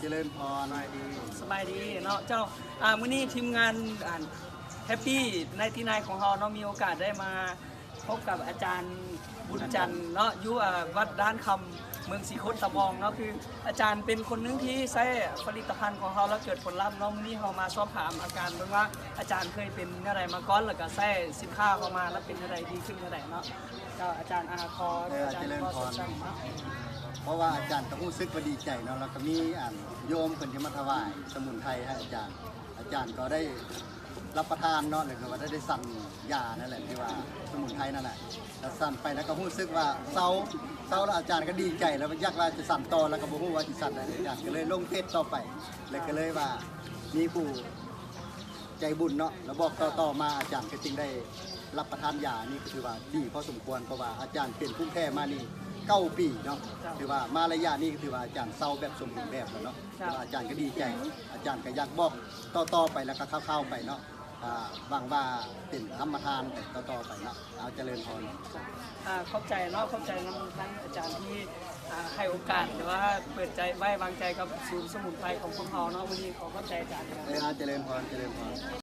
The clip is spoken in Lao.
ຈະເລີນພອນ ສະບາຍດີ ສະບາຍດີເນາະເຈົ້າ. ອ່າ ມື້ນີ້ທີມງານ ອັນ Happy ໄນຕີໄນ ຂອງເຮົາເນາະ ມີໂອກາດໄດ້ມາພົບກັບອາຈານບຸນຈັນເນາະ ຢູ່ ອ່າ ວັດດ້ານຄຳ ເມືອງສີໂຄດຕະບອງເນາະ. ຄືອາຈານເປັນຄົນໜຶ່ງທີ່ໃຊ້ຜະລິດຕະພັນຂອງເຮົາ ແລ້ວເກີດຜົນລັບເນາະ. ມື້ນີ້ເຮົາມາສອບຖາມອາການເບິ່ງວ່າ ອາຈານເຄີຍເປັນແນວໃດມາກ່ອນ ແລ້ວກໍໃຊ້ສິນຄ້າເຮົາມາ ແລ້ວເປັນແນວໃດ ດີຂຶ້ນແນວໃດເນາະ. ເຈົ້າ ອາຈານ ອາ ຂໍ ເອີ ອາຈານ ຈະເລີນພອນ ເນາະ. ເພາະວ່າອາຈານກໍຮູ້ສຶກວ່າດີໃຈເນາະ ແລ້ວກໍມີ ອັນ ໂຍມເພິ່ນທີ່ມາຖວາຍສະໝຸນໄພໃຫ້ອາຈານ ອາຈານກໍໄດ້ຮັບປະທານເນາະ ແລ້ວກໍວ່າໄດ້ ໄດ້ສັນຢານັ້ນແຫຼະ ທີ່ວ່າສະໝຸນໄພນັ້ນແຫຼະ. ແລ້ວສັນໄປແລ້ວກໍຮູ້ສຶກວ່າເຊົາ ເຊົາແລ້ວອາຈານກໍດີໃຈ ແລ້ວຢາກວ່າຈະສັນຕໍ່ ແລ້ວກໍບໍ່ຮູ້ວ່າຊິສັນໃດ ອາຈານກໍເລີຍລົງເຟສຕໍ່ໄປ ແລ້ວກໍເລີຍວ່າມີຜູ້ ໃຈບຸນເນາະ ແລ້ວບອກຕໍ່ໆມາ ອາຈານກໍຈຶ່ງໄດ້ຮັບປະທານຢານີ້ ກໍຖືວ່າດີພໍສົມຄວນ ເພາະວ່າອາຈານເປັນພູມແພ້ມານີ້ເກົ້າປີເນາະ. ຖືວ່າມາໄລຍະນີ້ກໍຖືວ່າອາຈານເຊົາແບບສົມບູນແບບແລ້ວເນາະ. ແຕ່ວ່າອາຈານກໍດີໃຈ ອາຈານກໍຢາກບອກຕໍ່ໆໄປ ແລ້ວກໍຂ່າວໆໄປເນາະ. ຫວັງວ່າເປັນທຳມະທານໄປຕໍ່ໆໄປເນາະ. ເອົາ ຈະເລີນພອນ. ອ່າ ຂອບໃຈເນາະ ຂອບໃຈນຳທ່ານອາຈານທີ່ ອ່າ ໃຫ້ໂອກາດ ຫຼືວ່າເປີດໃຈໄວ້ວາງໃຈກັບສູນສະໝຸນໄພຂອງພວກເຮົາເນາະ. ມື້ນີ້ຂໍຂອບໃຈອາຈານ. ເອີ ຈະເລີນພອນ ຈະເລີນພອນ.